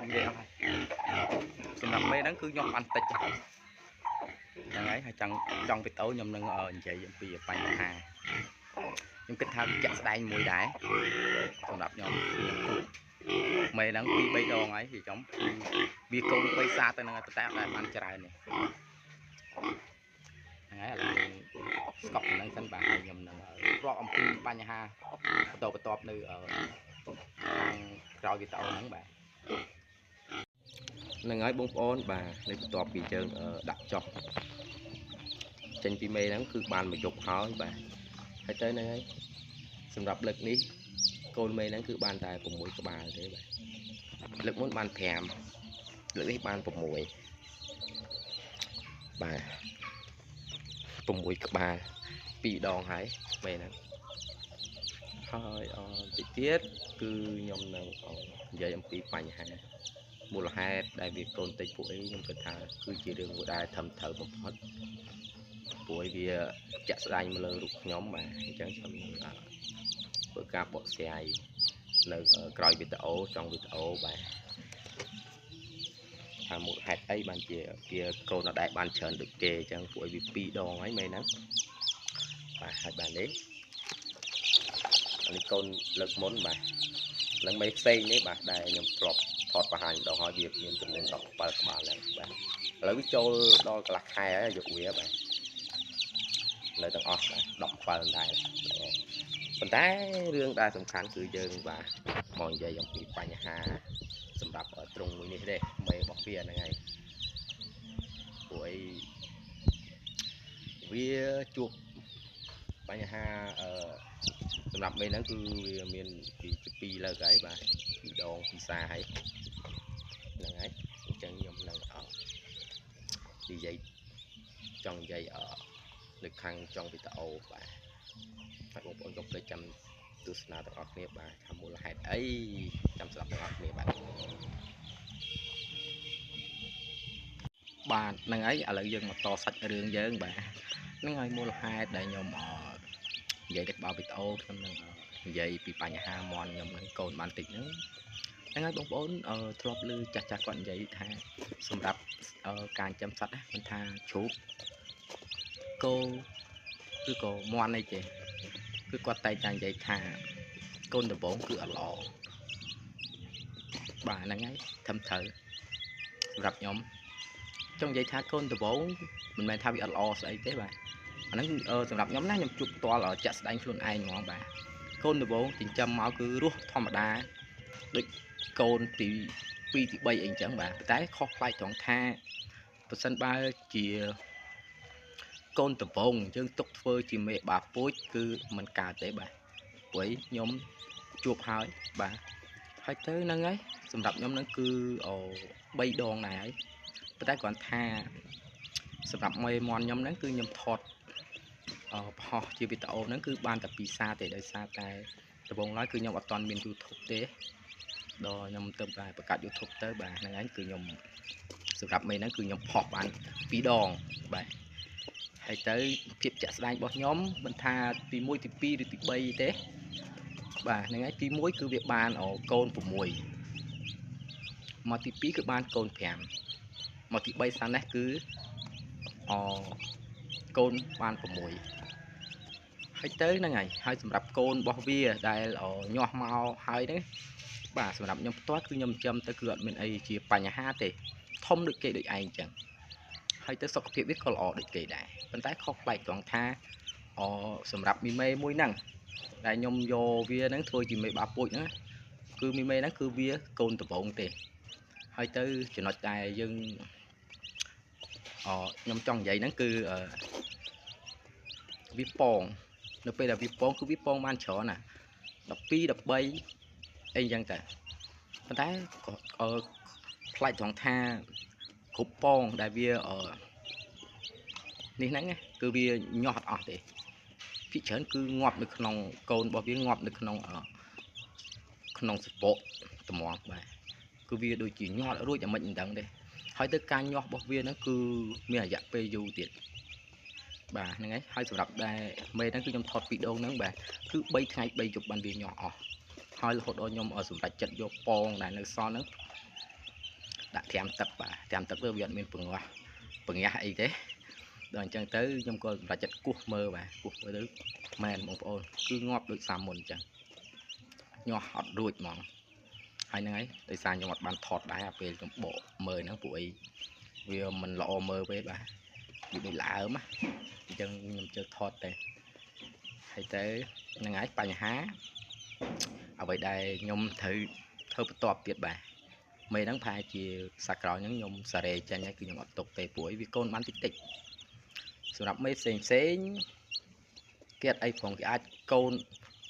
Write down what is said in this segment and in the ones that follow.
ននិយាយអស់ហើយសម្រាប់មេហ្នឹងគឺញាស់បានតិចហ្នឹងហើយហើយចង់វីដេអូខ្ញុំនឹងនិយាយអំពីបញ្ហាខ្ញុំគិតថាវាជាក់ស្ដែងមួយដែរសម្រាប់ខ្ញុំខ្ញុំជួបមេហ្នឹង2 3ដងហើយខ្ញុំវាកូន3សាទៅហ្នឹងតែអត់ដែលបានច្រើនទេហ្នឹងហើយឥឡូវស្កប់ហ្នឹងសិនបាទហើយខ្ញុំនឹងរាប់អំពីបញ្ហាបន្តបន្ទាប់នៅខាងក្រោយវីដេអូហ្នឹងបាទហ្នឹងហើយបងប្អូនបាទនៅបន្ទាប់ពីយើងដាក់ចុះចេញពីមេហ្នឹងគឺបានមួយយប់ហើយបាទហើយទៅហ្នឹងហើយសម្រាប់លើកនេះកូនមេហ្នឹងគឺបានតែ6ក្បាលទេបាទលើកមុនបាន5លើកនេះបាន6បាទ6ក្បាល2ដងហើយមេហ្នឹងហើយតិចទៀតគឺខ្ញុំនឹងនិយាយអំពីបញ្ហាមូលហេតុដែលវាកូនតិចពួកអីខ្ញុំគិតថាគឺជារឿងមួយដែលធំត្រូវបំផុតព្រោះវាចាក់ស្ដែងមកលើរូបខ្ញុំបាទអញ្ចឹងខ្ញុំនឹងធ្វើការបកស្រាយនៅក្រោយវីដេអូចុងវីដេអូបាទថាមូលហេតុអីបានជាវាកូនអត់ដែលបានច្រើនដូចគេអញ្ចឹងពួកវា2ដងហើយមែនហ្នឹងបាទហើយបាទនេះនេះកូនលើកមុនបាទនឹងមេផ្សេងនេះបាទដែលខ្ញុំធ្លាប់ថតបង្ហាញម្ដងហើយវាមានចំនួន17ក្បាលហ្នឹងបាទឥឡូវវាចូលដល់កន្លះខែហើយយកវាបាទនៅទាំងអស់បាទ17ដែរប៉ុន្តែរឿងដែលសំខាន់គឺយើងបាទមកនិយាយអំពីបញ្ហាសម្រាប់ត្រង់មួយនេះទេមេរបស់វាហ្នឹងហើយព្រោះអីវាជួបបញ្ហាសម្រាប់មេហ្នឹងគឺវាមានពី2លើកហើយបាទ2ដងពីសាហើយហ្នឹងហើយអញ្ចឹងខ្ញុំនឹងនិយាយចង់និយាយនៅខាងចុងវីដេអូបាទហើយបងប្អូនកុំភ្លេចចាំទស្សនាទាំងអស់គ្នាបាទថាមូលហេតុអីចាំស្ដាប់ទាំងអស់គ្នាបាទបាទហ្នឹងហើយឥឡូវយើងមកតសាច់រឿងយើងបាទហ្នឹងហើយមូលហេតុដែលខ្ញុំនិយាយទៅក្បាលវីដេអូខ្ញុំនឹងនិយាយពីបញ្ហាមន់ខ្ញុំនឹងកូនបានតិចហ្នឹងហ្នឹងហើយបងប្អូនធ្លាប់ឮចាស់ចាស់គាត់និយាយថាសម្រាប់ការចិញ្ចឹមសត្វណាមិនថាជ្រូកគោឬក៏មន់អីទេគឺគាត់តែងតែនិយាយថាកូនដំបងគឺអត់ល្អបាទហ្នឹងហើយធំត្រូវសម្រាប់ខ្ញុំចង់និយាយថាកូនដំបងមិនមែនថាវាអត់ល្អស្អីទេបាទអាហ្នឹងសម្រាប់ខ្ញុំណាខ្ញុំជួបផ្ទាល់ជាក់ស្ដែងខ្លួនឯងហ្មងបាទកូនដំបងចិញ្ចឹមមកគឺរស់ធម្មតាដូចកូនទី2ទី3អីអញ្ចឹងបាទតែខុសប្លែកត្រង់ថាប្រសិនបើជាកូនដំបងយើងទុកធ្វើជាមេបាពូជគឺមិនកើតទេបាទព្រោះខ្ញុំជួបហើយបាទហើយទៅហ្នឹងហើយសម្រាប់ខ្ញុំហ្នឹងគឺ3ដងដែរហើយប៉ុន្តែគ្រាន់ថាសម្រាប់មេមន់ខ្ញុំហ្នឹងគឺខ្ញុំថតបង្ហោះជាវីដេអូហ្នឹងគឺបានតែ2សារទេដោយសារតែដំបូងឡើយគឺខ្ញុំអត់ទាន់មាន YouTube ទេដល់ខ្ញុំទៅតែបង្កើត YouTube ទៅបាទហ្នឹងហើយគឺខ្ញុំសម្រាប់មេហ្នឹងគឺខ្ញុំផុសបាន2ដងបាទហើយទៅភាពជាក់ស្ដែងរបស់ខ្ញុំមិនថាទី1ទី2ឬទី3ទេបាទហ្នឹងហើយទី1គឺវាបានកូន6មកទី2គឺបានកូន5មកទី3សានេះគឺកូនបាន6ហើយទៅហ្នឹងហើយហើយសម្រាប់កូនរបស់វាដែលញាស់មកហើយហ្នឹងបាទសម្រាប់ខ្ញុំផ្ទាល់គឺខ្ញុំចិញ្ចឹមទៅគឺអត់មានអីជាបញ្ហាទេធំដូចគេដូចឯងអញ្ចឹងហើយទៅសុខភាពវាក៏ល្អដូចគេដែរប៉ុន្តែខុសប្លែកត្រង់ថាសម្រាប់មីមេមួយហ្នឹងដែលខ្ញុំយកវាហ្នឹងធ្វើជាមេបាពូជហ្នឹងគឺមីមេហ្នឹងគឺវាកូនដំបងទេហើយទៅចំណុចដែលយើងខ្ញុំចង់និយាយហ្នឹងគឺវាពងនៅពេលដែលវាពងគឺវាពងបានច្រើនណា12 13អីអញ្ចឹងតែប៉ុន្តែក៏ប្លែកត្រង់ថាគ្រប់ពងដែលវានេះហ្នឹងគឺវាញាស់អត់អស់ទេភាគច្រើនគឺងាប់នៅក្នុងកូនរបស់វាងាប់នៅក្នុងក្នុងសបកត្មងបាទគឺវាដូចជាញាត់រួចតែមិនដឹងទេហើយទៅការញាស់របស់វាហ្នឹងគឺមានរយៈពេលយូរទៀតបាទហ្នឹងហើយហើយសម្រាប់ដែលមេហ្នឹងគឺខ្ញុំថតពីដងហ្នឹងបាទគឺ3ថ្ងៃ3យប់បានវាញាស់អស់ហើយរហូតដល់ខ្ញុំសម្រេចចិត្តយកពងដែលនៅសល់ហ្នឹង ដាក់ត្រាំទឹកបាទត្រាំទឹកទៅវាអត់មានពងាស់ពងាស់អីទេដល់អញ្ចឹងទៅខ្ញុំក៏សម្រេចចិត្តគោះមើលបាទគោះមើលទៅមែនបងប្អូនគឺងាប់ដូចសាមុនអញ្ចឹងញាស់អត់រួចហ្មងហើយហ្នឹងហើយដោយសារខ្ញុំអត់បានថតដែរអាពេលខ្ញុំបកមើលហ្នឹងពួកអីវាមិនល្អមើលទេបាទវាដូចល្អើមណាអញ្ចឹងខ្ញុំជឿថតទេហើយទៅហ្នឹងហើយបញ្ហាអ្វីដែលខ្ញុំត្រូវធ្វើបន្ទាប់ទៀតបាទមេហ្នឹងប្រហែលជាសាក្រោយហ្នឹងខ្ញុំសារ៉េចេញហើយគឺខ្ញុំអត់ទុកទេព្រោះអីវាកូនបានតិចតិចសម្រាប់មេផ្សេងផ្សេងគេអត់អីផងគេអាចកូន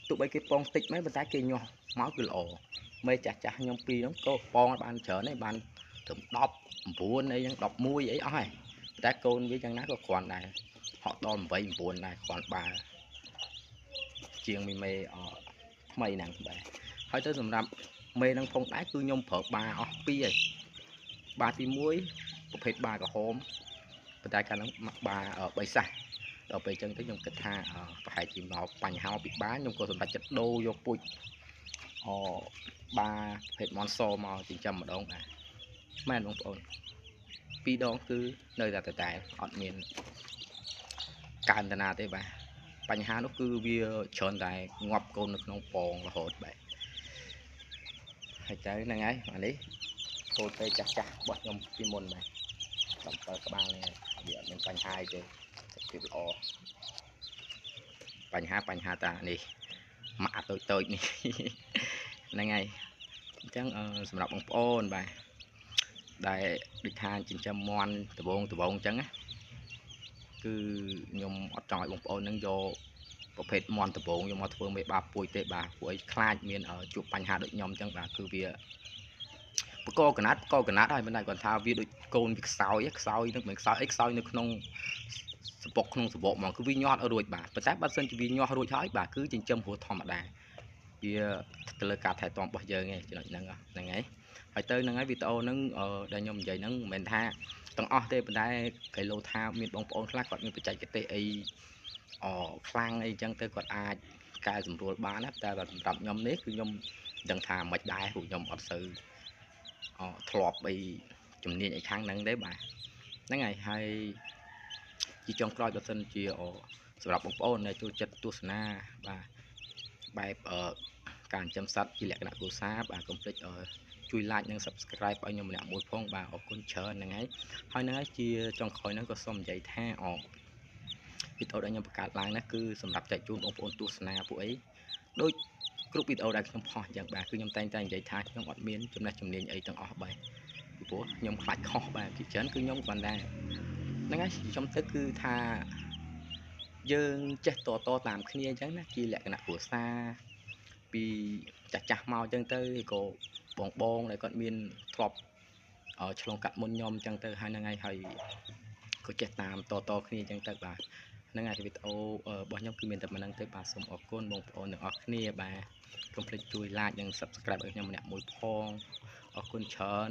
ទោះបីគេពងតិចមែនប៉ុន្តែគេញាស់មកគឺល្អមេចាស់ចាស់ខ្ញុំពីរហ្នឹងក៏ពងបានច្រើនដែរបានត្រឹម10 9អីហ្នឹង11អីអស់ហើយតែកូនវាយ៉ាងណាក៏គ្រាន់ដែរហក់ដល់8 9ដែរគ្រាន់បើជាងមីមេអថ្មីហ្នឹងបាទហើយទៅសម្រាប់មេហ្នឹងផងដែរគឺខ្ញុំប្រើបាអស់ពីរហើយបាទី1ប្រភេទបាក្រហមប៉ុន្តែកាលហ្នឹងបា3សាសដល់ពេលអញ្ចឹងទៅខ្ញុំគិតថាប្រហែលជាមកបញ្ហាពីបាខ្ញុំក៏សម្រេចចិត្តដូរយកពូជអបាប្រភេទមនសមកចិញ្ចឹមម្ដងបាទមែនបងប្អូនពីរដងគឺនៅតែតែអត់មានកើនតាណាទេបាទបញ្ហានោះគឺវាច្រើនតែងាប់កូននៅក្នុងពងរហូតបាទហើយទៅហ្នឹងហើយអានេះកូនទៅចាស់ចាស់របស់ខ្ញុំពីមុនបាទ17ក្បាលហ្នឹងហើយវាអត់មានបញ្ហាអីទេភាពល្អបញ្ហាតានេះម៉ាក់តូចតូចនេះហ្នឹងហើយអញ្ចឹងសម្រាប់បងប្អូនបាទដែលដូចថាចិញ្ចឹមមាន់ដបងដបងអញ្ចឹងណាគឺខ្ញុំអត់ចង់ឲ្យបងប្អូននឹងយកប្រភេទមាន់ដបងយកមកធ្វើមេបាពួយទេបាទព្រោះអីខ្លាចមានជួបបញ្ហាដូចខ្ញុំអញ្ចឹងបាទគឺវាបកកណាត់បកកណាត់ហើយមិនដែរគាត់ថាវាដូចកូនវាខ្សោយខ្សោយនឹងមិនខ្សោយអីខ្សោយនៅក្នុងសបុកក្នុងសបកហ្មងគឺវាញាត់រួចបាទប៉ុន្តែបើសិនជាវាញាស់រួចហើយបាទគឺចិញ្ចឹមព្រោះធម្មតាវាទៅលើការថែទាំរបស់យើងឯងចំណុចហ្នឹងហ្នឹងហើយហើយទៅហ្នឹងហើយវីដេអូហ្នឹងដែលខ្ញុំនិយាយហ្នឹងមិនមែនថាទាំងអស់ទេប៉ុន្តែគេលោថាមានបងប្អូនខ្លះគាត់មានបច្ចេកទេសអីអខ្លាំងអីចឹងទៅគាត់អាចកែសម្រួលបានណាតែសម្រាប់ខ្ញុំនេះគឺខ្ញុំដឹងថាមិនដែរព្រោះខ្ញុំអត់សូវធ្លាប់អីជំនាញអីខាងហ្នឹងទេបាទហ្នឹងហើយហើយជាចុងក្រោយបើសិនជាសម្រាប់បងប្អូនដែលចូលចិត្តទស្សនាបាទបែបការចិញ្ចឹមសត្វជាលក្ខណៈគ្រួសារបាទកុំភ្លេចជួយ like និង Subscribe ឲ្យខ្ញុំម្នាក់មួយផងបាទអរគុណច្រើនហ្នឹងហើយហើយហ្នឹងហើយជាចុងក្រោយហ្នឹងក៏សូមនិយាយថាវីដេអូដែលខ្ញុំបង្កើតឡើងណាគឺសម្រាប់ចែកជូនបងប្អូនទស្សនាពួកអីដូចគ្រប់វីដេអូដែលខ្ញុំផុសអញ្ចឹងបាទគឺខ្ញុំតែងតែនិយាយថាខ្ញុំអត់មានចំណេះជំនាញអីទាំងអស់បាទពីព្រោះខ្ញុំខ្លាចខុសបាទពីច្រើនគឺខ្ញុំគ្រាន់តែហ្នឹងហើយខ្ញុំទៅគឺថាយើងចេះតតតាមគ្នាអញ្ចឹងណាជាលក្ខណៈគ្រួសារពីចាស់ចាស់មកអញ្ចឹងទៅក៏បងបងដែលគាត់មានធ្លាប់ឆ្លងកាត់មុនខ្ញុំអញ្ចឹងទៅហើយហ្នឹងហើយហើយក៏ចេះតាមតតគ្នាអញ្ចឹងទៅបាទហ្នឹងហើយវីដេអូរបស់ខ្ញុំគឺមានតែប៉ុណ្្នឹងទេបាទសូមអរគុណបងប្អូនទាំងអស់គ្នាបាទកុំភ្លេចជួយ like និង Subscribe ឲ្យខ្ញុំម្នាក់មួយផងអរគុណច្រើន